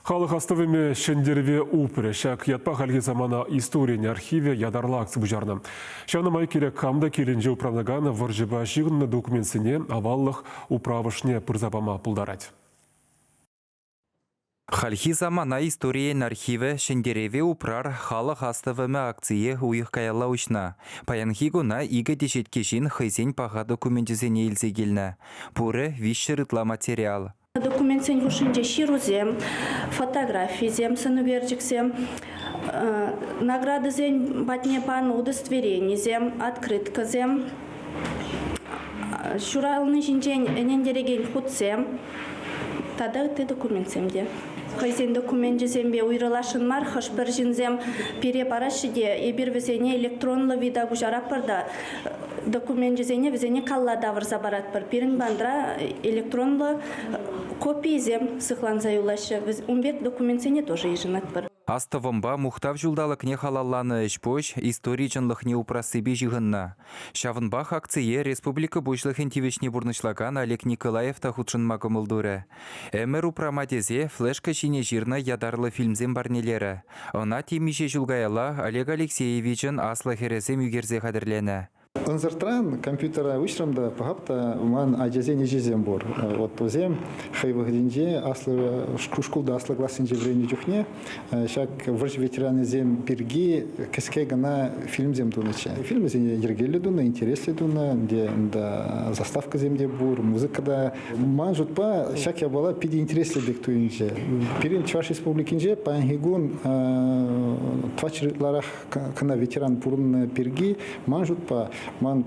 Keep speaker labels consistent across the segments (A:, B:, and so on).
A: Халӑх астӑвӑмӗ Ҫӗнтерӗве упрӗ. Ҫак ятпа хальхи самана историйӗн архивӗ ятарлӑ акци пуҫарнӑ. Ҫавна май кирек кам та килӗнче упранакан вӑрҫӑпа ҫыхӑннӑ документсене аваллӑх управӑшне пырса пама пултарать.
B: Хальхи самана историйӗн архивӗ Ҫӗнтерӗве упрар халӑх астӑвӑмӗ акцие уйӑх каялла уҫнӑ. Паянхи куна икӗ теҫетке ҫын хӑйсен паха докуменчӗсене илсе килнӗ. Пурӗ 300 ытла материал.
C: Документсен хушшинче ҫырусем, фотографисем, сӑнӳкерчӗксем, наградӑсен патне панӑ удостоверенисем, открыткӑсем, ҫурални ҫинчен ӗнентерекен хутсем тата ытти документсем те. Хӑйсен докуменчӗсемпе уйрӑласшӑн мар хӑш-пӗр ҫынсем пире параҫҫӗ те эпир вӗсене электронлӑ вида куҫаратпӑр та докуменчӗсене вӗсене калла тавӑрса паратпӑр. Пирӗн бандра электронлӑ копийӗсем сыхланса юлаҫҫӗ. Ун пек документсене тоже йышӑнатпӑр.
B: Астӑвӑмпа Мухтав ҫулталӑкне халалланӑ ӗҫ-пуҫ истори чӑнлӑхне упрассипе ҫыхӑннӑ. Ҫавӑнпах акцие республика Пуҫлӑхӗн тивӗҫне пурнӑҫлакан Олег Николаев та хутшӑнма кӑмӑл турӗ. Ӗмӗр упрама тесе флешка ҫине ҫырнӑ ятарлӑ фильмсем парнелерӗ. Ӑна темиҫе ҫул каялла Олег Алексеевичӑн аслӑ хӗрӗсем ӳкерсе хатӗрленӗ.
D: Ӑнсӑртран компьютера уҫрӑм та пӑхап та ман ачасен ӗҫӗсем пур. Вот вӗсем хӑй вӑхӑтӗнче аслӑ шкулта аслӑ классенче вӗреннӗ чухне ҫак вӑрҫӑ ветеранӗсем пирки кӗске кӑна фильмсем тунӑччӗ. Фильмсене йӗркеллӗ тунӑ, интереслӗ тунӑ, ӗнтӗ унта заставкӑсем те пур, музыка та. Ман шутпа, ҫак япала питӗ интереслӗ пек туйӑнчӗ. Пирӗн Чӑваш Республикинче паянхи кун тӑватҫӗр ытларах кӑна ветеран пурӑннӑ пирки, ман шутпа, ман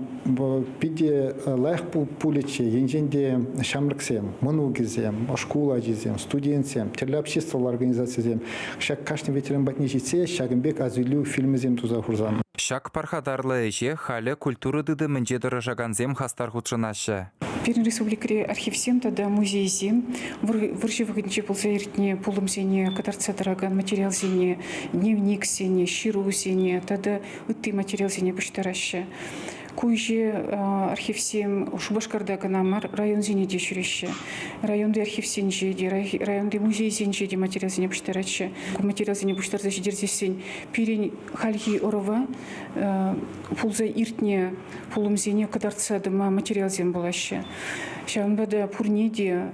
D: питӗ лайӑх пулӗччӗ, енчен те ҫамрӑксем, мӑнукӗсем, шкул ачисем, студентсем, тӗрлӗ обществӑллӑ организацисем ҫак кашни ветеран патне ҫитсе ҫакӑн пек асилӳ фильмӗсем туса хурсан.
B: Ҫак пархатарлӑ ӗҫе халӗ культура тытӑмӗнче тӑрӑшакансем хастар хутшӑнаҫҫӗ.
E: Пирӗн республикӑри архивсем тата музейсем вӑрҫӑ вӑхӑтӗнче пулса иртнӗ пулӑмсене кӑтартса тӑракан материалсене, дневниксене, ҫырусене тата ытти материалсене пуҫтараҫҫӗ. Ку ӗҫе архивсем Шупашкарта кӑна мар, районсене те ҫӳреҫҫӗ. Районти архивсенче те, районти музейсенче те материалсене пуҫтараҫҫӗ. Ку материалсене пуҫтарса ҫитерсессӗн пирӗн хальхи ӑрӑва пулса иртнӗ пулӑмсене кӑтартса тӑма материалсем пулаҫҫӗ. Ҫавӑнпа та пурне те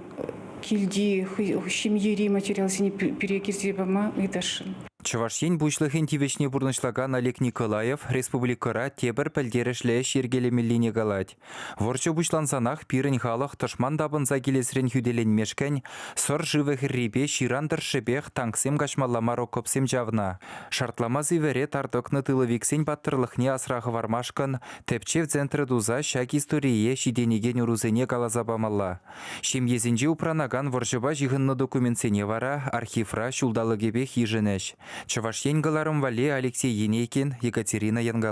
E: килти ҫемьери материалсене пире килсе пама ыйтасшӑн.
B: Чӑваш Ен Пуҫлӑхӗн тивӗҫне пурнӑҫлакан Олег Николаев республикӑра тепӗр пӗлтерӗшлӗ ӗҫ йӗркелемеллине калать. Вӑрҫӑ пуҫлансанах пирӗн халӑх тӑшман тапӑнса килесрен хӳтӗленмешкӗн Сӑр шывӗ хӗррипе ҫыран тӑршшӗпех танксем каҫмалла мар окопсем чавнӑ. Шартлама сивӗре тар тӑкнӑ тыловиксен паттӑрлӑхне асра хӑвармашкӑн тӗпчев центрӗ туса ҫак историе ҫитӗнекен ӑрусене каласа памалла. Ҫемьесенче упранакан вӑрҫӑпа ҫыхӑннӑ документсене вара архивра ҫулталӑкӗпех йышӑнӗҫ. Чӑваш Ен кӑларӑм валли Алексей Енейкин, Екатерина Янгала.